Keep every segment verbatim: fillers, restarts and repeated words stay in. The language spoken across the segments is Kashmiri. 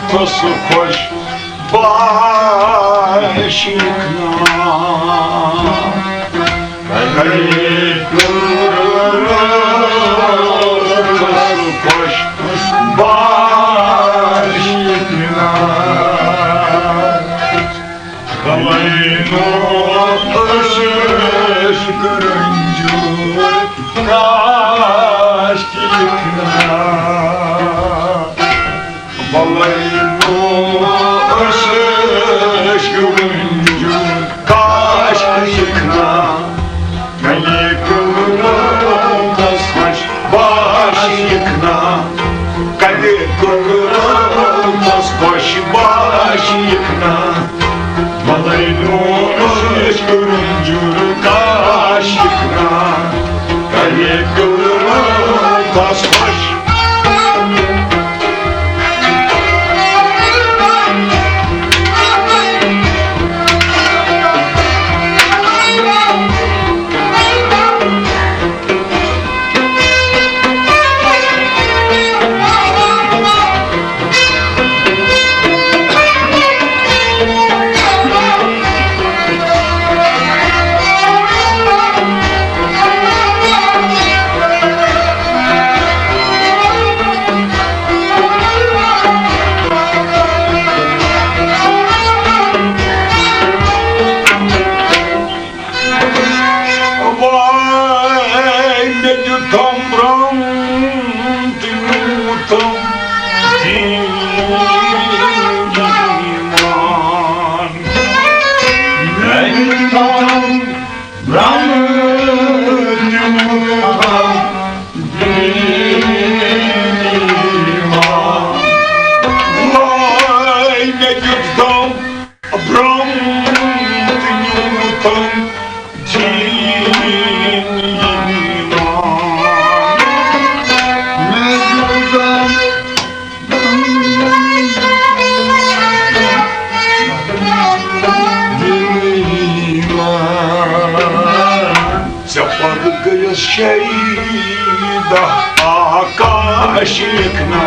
تس خوش باش یکنا، کنے کر تس خوش باش یکنا۔ بلے نو عشق رنجور کاش یکنا۔ بلے نو عشق رنجور کاش یکنا۔ کنے کر تس خوش باش یکنا، کنے کر تس خوش باش یکنا۔ بلے نو عشق رنجور کاش یکنا، کنے کر تس خوش۔ وای مےٚ دیُتم برٛونٛہہ تہِ نیوٗتم دیٖوان۔ مےٚ دیُتم برٛونٛہہ تہِ نیوٗتم دیٖوان۔ وای مےٚ دیُتم برٛونٛہہ تہِ نیوٗتم دیٖوان۔ مےٚ دیُتم دیٖوان۔ ژےٚ پتہٕ گٔیَس شیدا آکاش یکنا،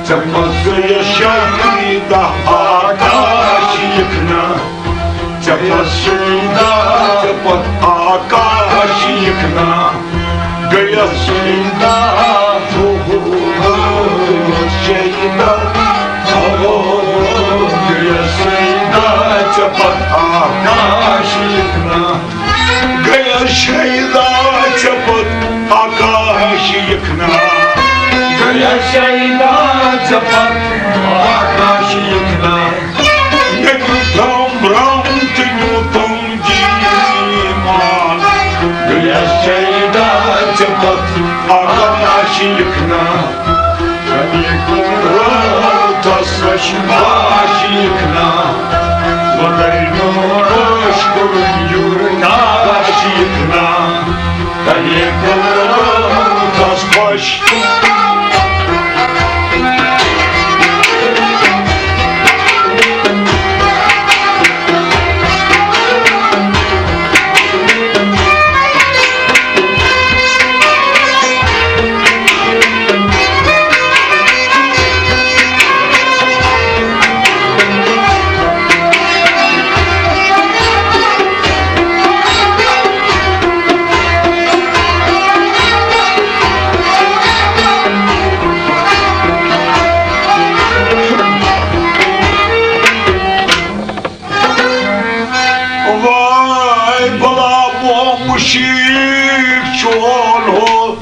ژےٚ پتہٕ گٔیَس شیدا آکاش یکنا، ژےٚ پتہٕ شیدا، ژےٚ پتہٕ آکاش یکنا، گٔیَس شیدا، ہو، ہو، ہو، گٔیَس شیدا، ہو، ہو، ہو، گٔیَس شیدا، ژےٚ پتہٕ آکاش یکنا۔ گٔیَس شیدا ژےٚ پتہٕ آکاش یکنا۔ گٔیَس شیدا ژےٚ پتہٕ آکاش یکنا۔ مےٚ دیُتم برٛونٛہہ تہِ نیوٗتم دیٖوان۔ گٔیَس شیدا ژےٚ پتہٕ آکاش یکنا۔ کنے کر تس خوش باش یکنا، مگر نو عشق رنجور کاش یکنا، کنے کر تس خوش۔ وای بلا بو مشیک چون ہو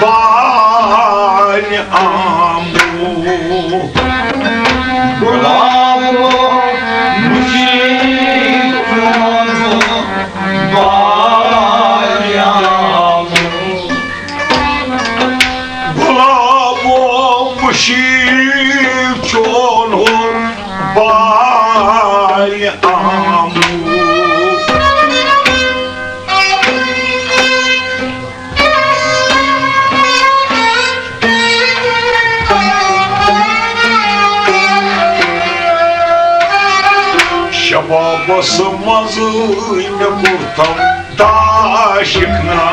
بان آمو۔ بلا بو مشیک چون ہو بان آمو۔ بلا بو مشیک چون ہو بان آمو۔ شبابس منٛز مےٚ کوٚرتم داش یکنا،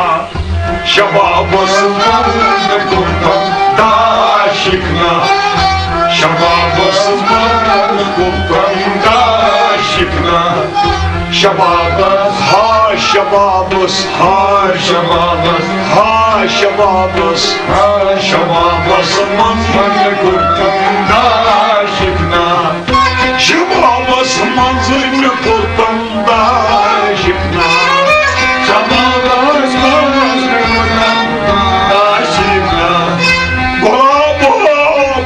شبابس منٛز مےٚ کوٚرتم داش یکنا۔ شبابس منٛز کوٚرتم داش یِکنہ۔ شبابس، ہا شبابس، ہا شبابس، ہا شبابس، ہا شبابس منٛز کوٚرتم داش یِکنہ۔ شبابس منٛز مےٚ کوٚرتم داش یِکنہ۔ شبابس منٛز مےٚ کوٚرتم داش یِکنہ۔ گۄلابو،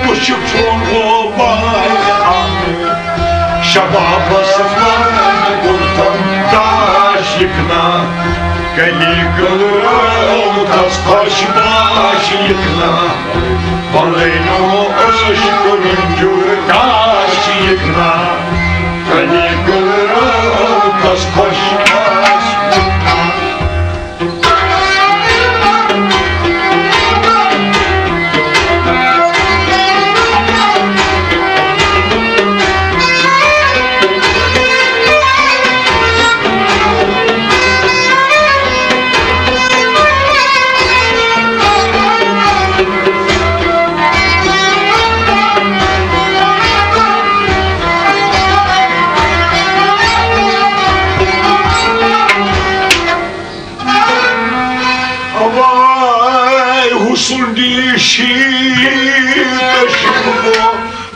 بہٕ چھُس چون گۄباے۔ شبابس منٛز کوٚرتم داش یِکنہ۔ کلی گٔل تس خۄش باش یِکنہ۔ بلینو عشق رنجور داش یِکنہ۔ کلی گٔل تس خۄش باش یِکنہ۔ وای حسن دی شیٖتس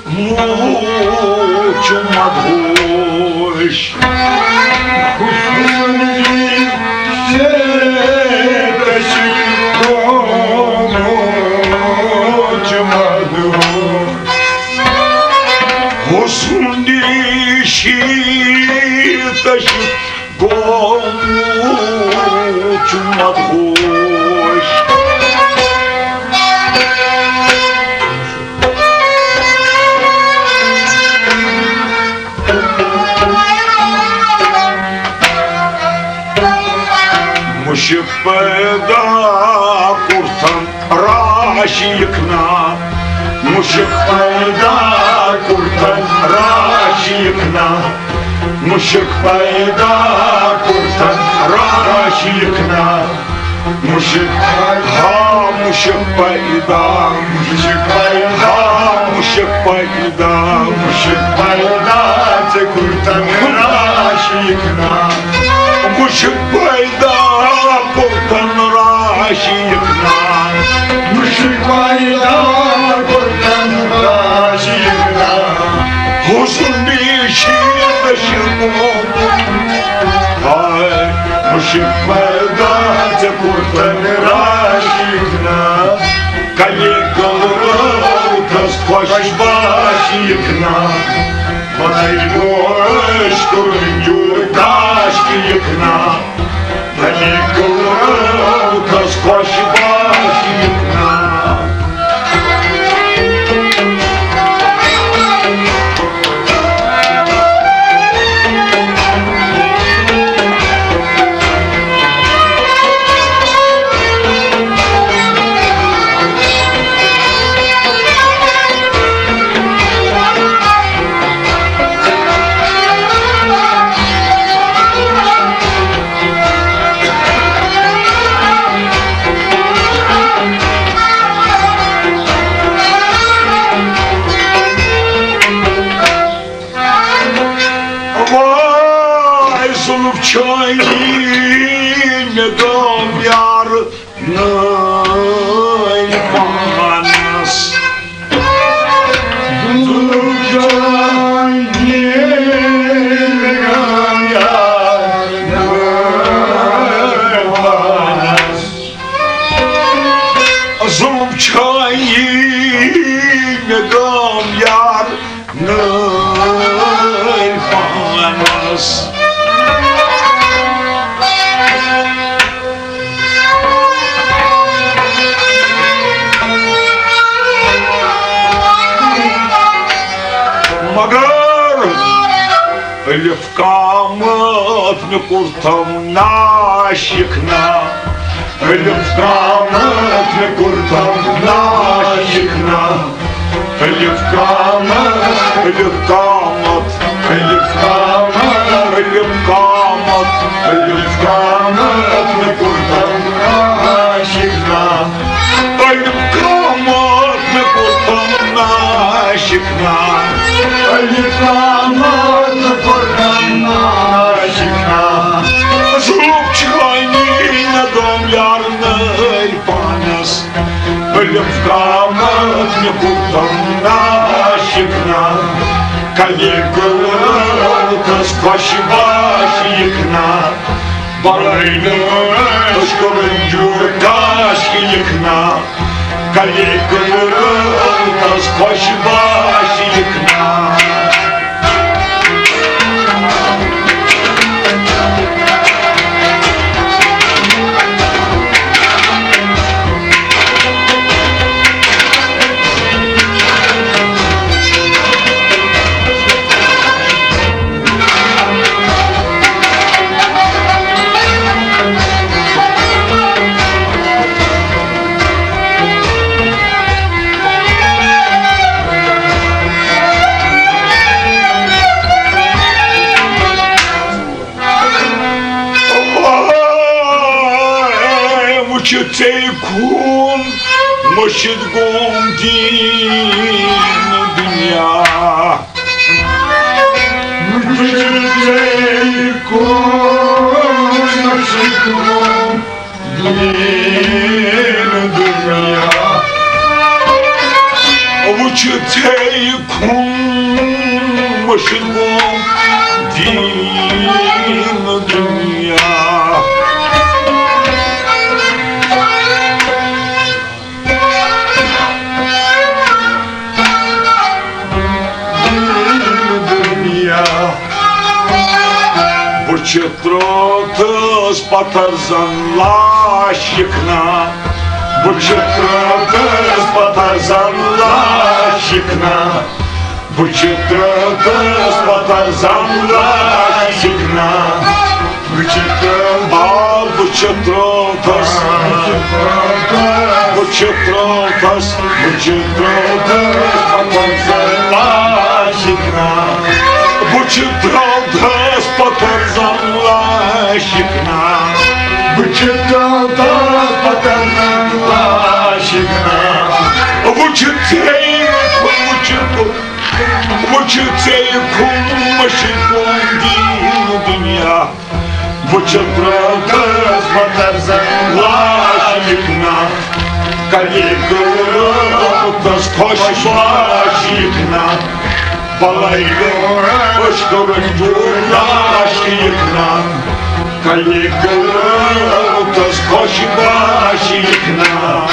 موچ مدہوش۔ حسن دی شیٖتس موچ مدہوش۔ حسن دی شیٖتس گوٚمُت چھُ مدہوش۔ مُشک پیدا کوٚرتھن راش یِکنہ، مُشک پیدا کوٚرتھن راش یِکنہ، مُشک پیدا کوٚرتھن راش یِکنہ، مُشک، ہا مُشک پیدا، مُشک پیدا، مُشک پیدا، مُشک پیدا، ژےٚ کوٚرتھن راش یِکنہ، مُشک پیدا کوٚرتھن راش یِکنہ، مُشک پیدا کوٚرتھن راش یِکنہ، حسن دی شیٖتس ہاے، مُشک پیدا ژےٚ کوٚرتھن راش یِکنہ، کلی گٔل تس خۄش باش یِکنہ، مطلب عشق رنجور داش یِکنہ۔ کلی گٔل تس خۄش باش یِکنہ۔ وای زُلف چھٲنی مےٚ گام یار نٲلۍ پانس۔ زُلف چھٲنی مےٚ گام یار نٲلۍ پانس۔ زُلف چھٲنی مےٚ گام یار نٲلۍ پانس۔ مگر الف کامت مےٚ کوٚرتھم ناش یِکنہ۔ الف کامت مےٚ کوٚرتھم ناش یِکنہ۔ الف کامت، الف کامت، الف کامت، الف کامت، الف کامت مےٚ کوٚرتھم ناش یِکنہ۔ الف کامت مےٚ کوٚرتھم ناش الف قامت نفردم ناشکنا. ظلم چانی ندم یار نیر پانس. الف قامت نفردم ناشکنا. کلی گل کس خوش باش یکنا. برای نوش کرن جور کاش یکنا. کلی گل کس خوش باش یکنا. وٕچھِتھ ژےٚ خوٗن مٔشِتھ گوٚم دیٖن دُنیا. وٕچھِتھ ژےٚ خوٗن مٔشِتھ گوٚم دیٖن دُنیا. وٕچھِتھ ژےٚ خوٗن مٔشِتھ گوٚم دیٖن دُنیا. دُنیا. بہٕ چھُ ترٛووتھَس پتھر زن لاش یِکھنا. بہٕ چھُ ترٛووتھَس پتھر زن لاش یِکھنا. بہٕ چھُ ترٛووتھَس پتھر زن لاش یِکھنا. بہٕ چھُ ترٛوو-، آ، بہٕ چھُ ترٛووتھَس۔ بہٕ چھُ ترٛووتھَس۔ بہٕ چھُ ترٛووتھَس پتھر زن لاش یِکھنا۔ بہٕ چھُ ترٛووتھَس پتھر زن لاش یِکھنا۔ بہٕ چھُ ترٛووتھَس پتھر زن لاش یِکھنا۔ بہٕ چھُ ژےٚ، بہٕ چھُ وٕچھ ژےٚ خوٗن مٔشِتھ گوٚم دیٖن دُنیا۔ بہٕ چھُ ترٛووتھَس پتھر زن لاش یِکھنا۔ کلی گٔرتس خوش باش یِکھنا۔ بلے أچھ کوٚرُن جوٗر لاش یِکھنا۔ کلی گٔرتس خوش باش یِکھنا۔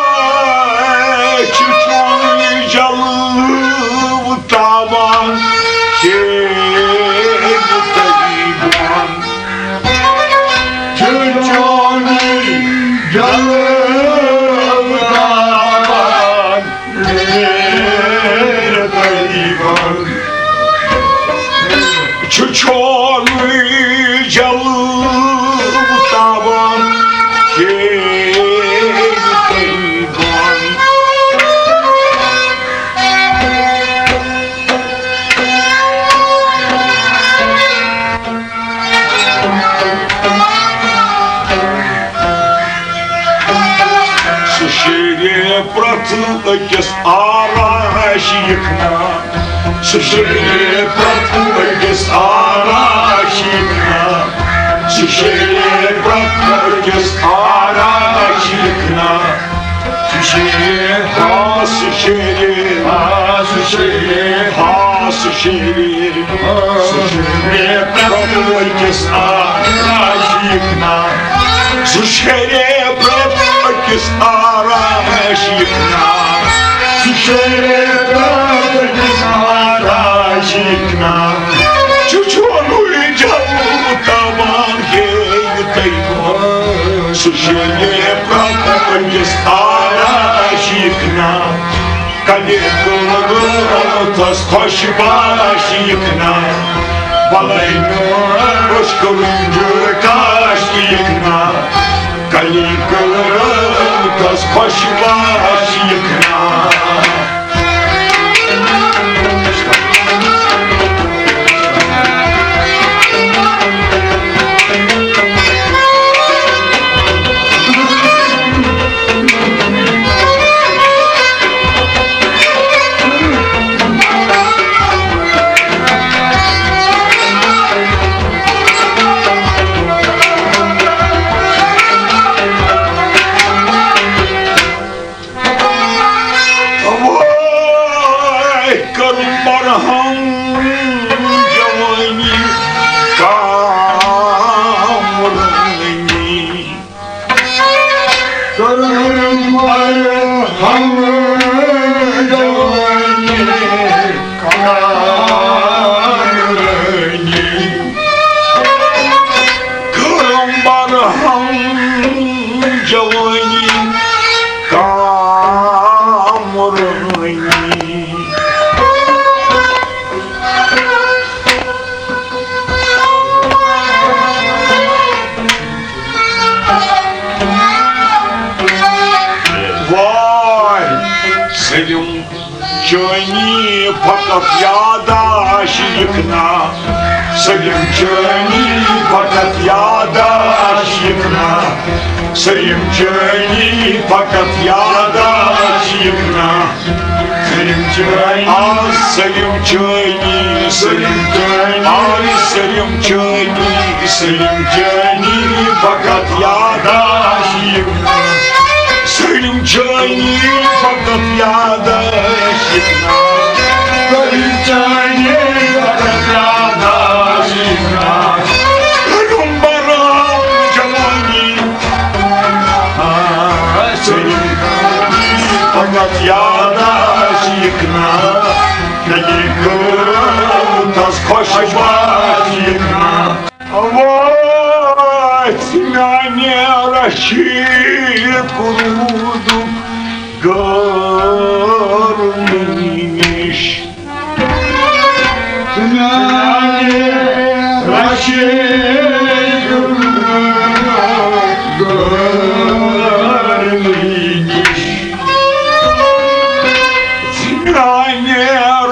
وَاے چھُ چون جلوٕ تابان، شیخ طیبان۔ چھُ چون جلوٕ تابان، شیخ طیبان۔ چھُ چون جلوٕ تابان، شیخ طیبان۔ سُہ شیرِ پرٛٮ۪تھ أکِس آرائش یِکھنا۔ سُہ شیرِ پرٛٮ۪تھ أکِس آرائش یِکھنا۔ سُہ شیرِ پرٛٮ۪تھ أکِس آرائش یِکھنا۔ سُہ شیرِ، ہا، سُہ شیرِ، ہا، سُہ شیرِ، ہا، سُہ شیرِ۔ سُہ شیرِ پرٛٮ۪تھ أکِس آرائش یِکھنا۔ سُہ شیرِ پرٛٮ۪تھ أکِس آرائش یِکھنا۔ سُہ شیرِ پرٛٮ۪تھ أکِس آرائش یِکھنا۔ چھُ چونُے جلوٕ تابان، ہے طیبان۔ سُہ شیرِ پرٛٮ۪تھ أکِس آرائش یِکھنا۔ کَلہِ کٲم تَس خۄش باش یِکھ نا، بَلَے نہٕ خۄش کٲم جُر کاش یِکھ نا۔ کَلہِ کٲم تَس خۄش باش یِکھ نا۔ وای کٔرٕم برہم جوانی کامرٲنی۔ کٔرٕم برہم جوانی کامرٲنی۔ کٔرٕم برہم جوانی کامرٲنی۔ وای سٲلِم چٲنی فقط یاداش یِکھ نا، سٲلِم چٲنی فقط یاداش یِکھ نا، سٲلِم چٲنی فقط یاداش یِکھ نا۔ سٲلِم چٲنی، آ، سٲلِم چٲنی، سٲلِم چٲنی، آ، سٲلِم چٲنی، سٲلِم چٲنی فقط یاداش یِکھ نا۔ سٲلِم چٲنی فقط یاداش یِکھ نا۔ سٲلِم چٲنی فقط یاداش یِکھ نا۔ کٔرٕم برہم جوانی۔ آ، سٲلِم چٲنی فقط یاداش یِکھ نا۔ کَلہِ کٲم تَس خۄش باش یِکھ نا۔ وٲتۍ میانہِ رشیٖد روٗدُک غٲر مےٚ نِش۔ میانہِ رشیٖد روٗدُک غٲر مےٚ نِش۔ میانہِ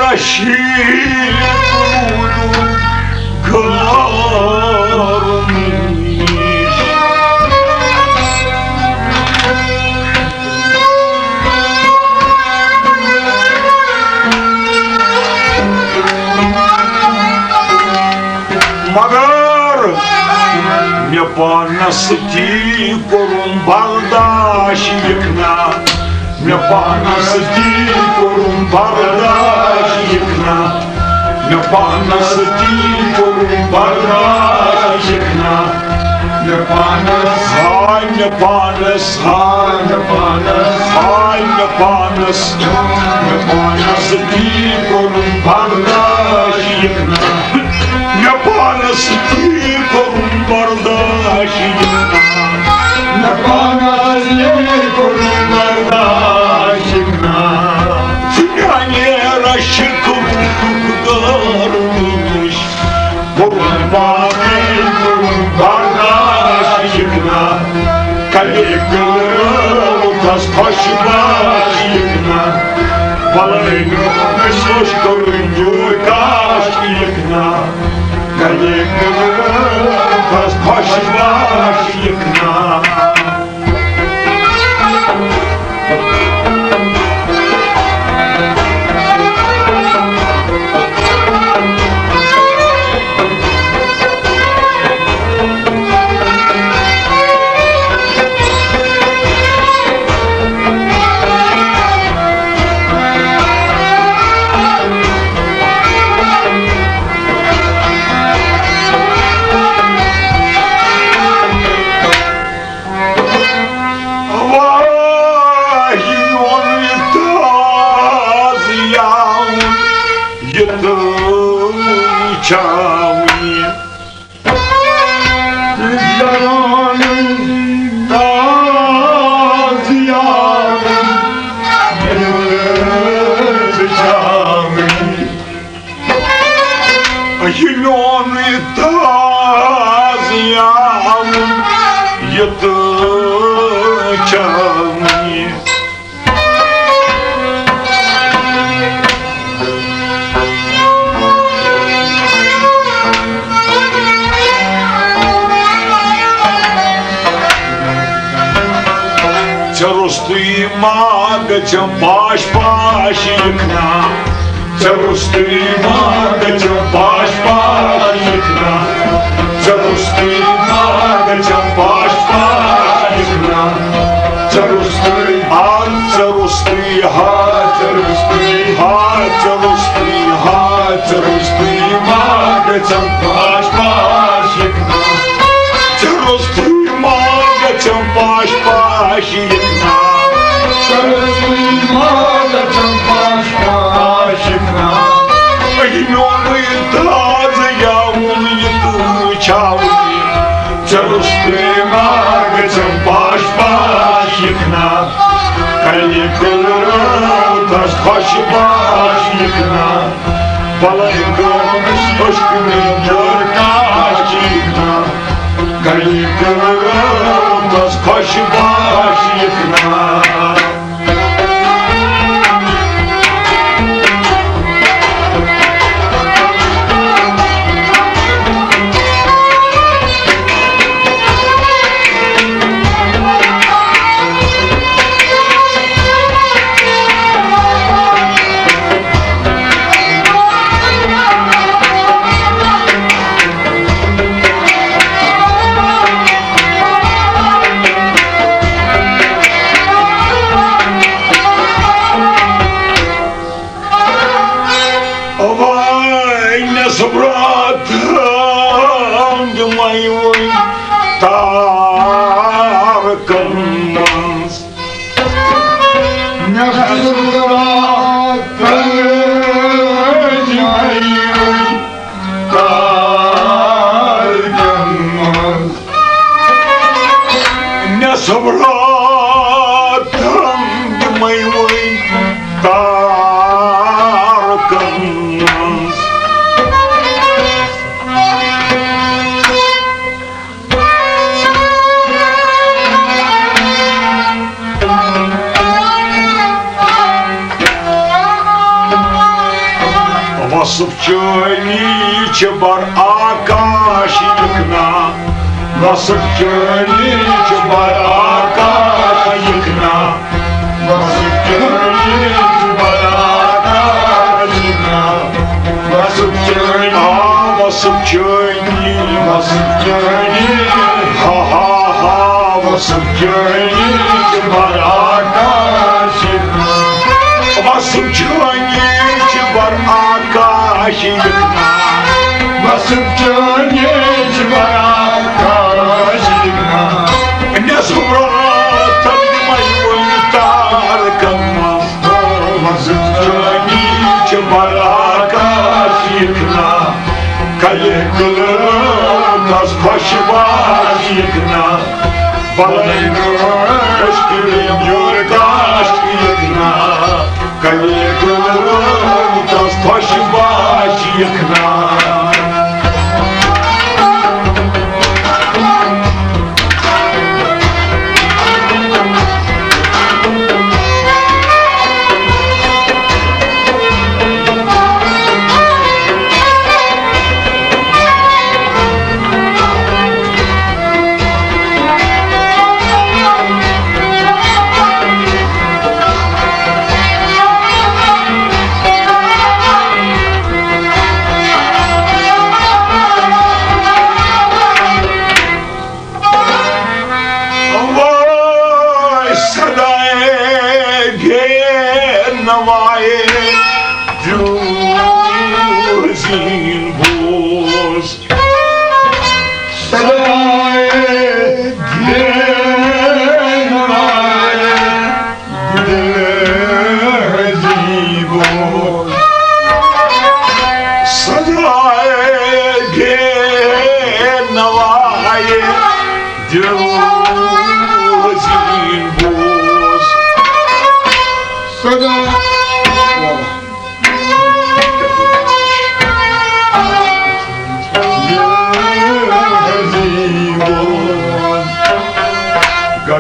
رشیٖد روٗدُک غٲر مےٚ نِش۔ مگر مےٚ پانس تہِ کوٚرُم برداش یِکھ نا۔ مےٚ پانس تہِ کوٚرُم برداش یِکھ نا۔ مےٚ پانس تہِ کوٚرُم برداش یِکھ نا۔ مےٚ پانس، ہاے مےٚ پانس، ہاے مےٚ پانس، ہاے مےٚ پانس، مےٚ پانس تہِ کوٚرُم برداش یِکھ نا۔ مےٚ پانس تہِ کوٚرُم برداش یِکھ نا۔ مےٚ پانس تہِ کوٚرُم برداش یِکھ نا۔ ژٕ میانہِ رشکُک غٲر نِش۔ کوٚرُم باقٕے کوٚرُم برداش یِکھ نا۔ کَلہِ کٲم تَس خۄش باش یِکھ نا۔ بَلَے نہٕ أسۍ خۄش کوٚرُن جوٗر کاش یِکھ نا۔ کَلہِ کٲم تَس خۄش باش یِکھ نا۔ یہِ میون تازٕ یاوُن یہِ تہٕ چاونہِ۔ ژےٚ روٚستُے ما گژھم پاش پاش یِکھنا۔ ژےٚ روٚستُے ما گژھم پاش پاش یِکھنا۔ ژےٚ روٚستُے ما گژھم پاش پاش یِکھنا۔ ژےٚ روٚستُے ہا، ژےٚ روٚستُے ہا، ژےٚ روٚستُے ہا، ژےٚ روٚستُے ہا، ژےٚ روٚستُے ما گژھم پاش پاش یِکھنا۔ ژےٚ روٚستُے ما گژھم پاش پاش یِکھنا۔ ژےٚ روٚستُے ما گژھم پاش پاش یِکھنا۔ یہِ میونُے تازٕ یاوُن یہِ تہٕ چاونہِ۔ ژےٚ روٚستُے ما گژھم پاش پاش یِکھنا۔ کلہِ کلرو تس خۄش باش یِکھنا۔ بلے گٲمٕژ أچھ کٔمِس جور کاش یِکھنا۔ کلہِ کلرو تس خۄش باش یِکھنا۔ وای نٮ۪صٕب راتھ دِمَے وۄنۍ تارکن منٛز۔ نٮ۪صٕب راتھ دِمَے وۄنۍ تارکن منٛز۔ نٮ۪صٕب راتھ دِمَے وۄنۍ تارکن منٛز۔ وصف چٲنی چھِ بر آکاش یِکھنا۔ وصف چٲنی چھِ بر آکاش یِکھنا۔ وصف چٲنی چھِ بر آکاش یِکھنا۔ وصف چٲنی، آ، وصف چٲنی، وصف چٲنی، ہا، ہا، ہا، وصف چٲنی چھِ بر آکاش یِکھنا۔ وصف چٲنی چھِ بر آکاش یِکھنا۔ وصف چٲنی چھِ بر آکاش یِکھنا۔ نٮ۪صٕب راتھ دِمَے وۄنۍ تارکن منٛز۔ وصف چٲنی چھِ بر آکاش یِکھنا۔ کلہِ کلرو تس خۄش باش یِکھنا۔ بلے گٲمٕژ أچھ کٔمِس جور کاش یِکھنا۔ کلہِ کلرو تس خۄش باش یِکھنا۔ وای صدای بے نوای دل زین بوز۔ صدای بے نوای دل زین بوز۔ صدای بے نوای دل زین بوز۔ صدا۔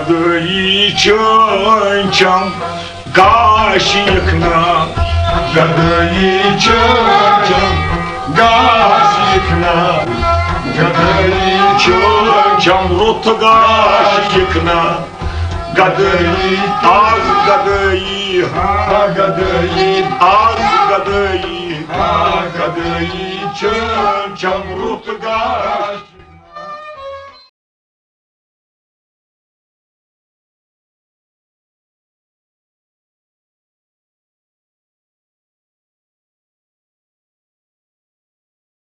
گدٲیی چٲنۍ چم گاش یکھنا، گدٲیی چٲنۍ چم گاش یکھنا، گدٲیی چٲنۍ چم رُت گاش یکھنا، گدٲیی آز گدٲیی ہا گدٲیی آز گدٲیی ہا گدٲیی چٲنۍ چم رُت گاش۔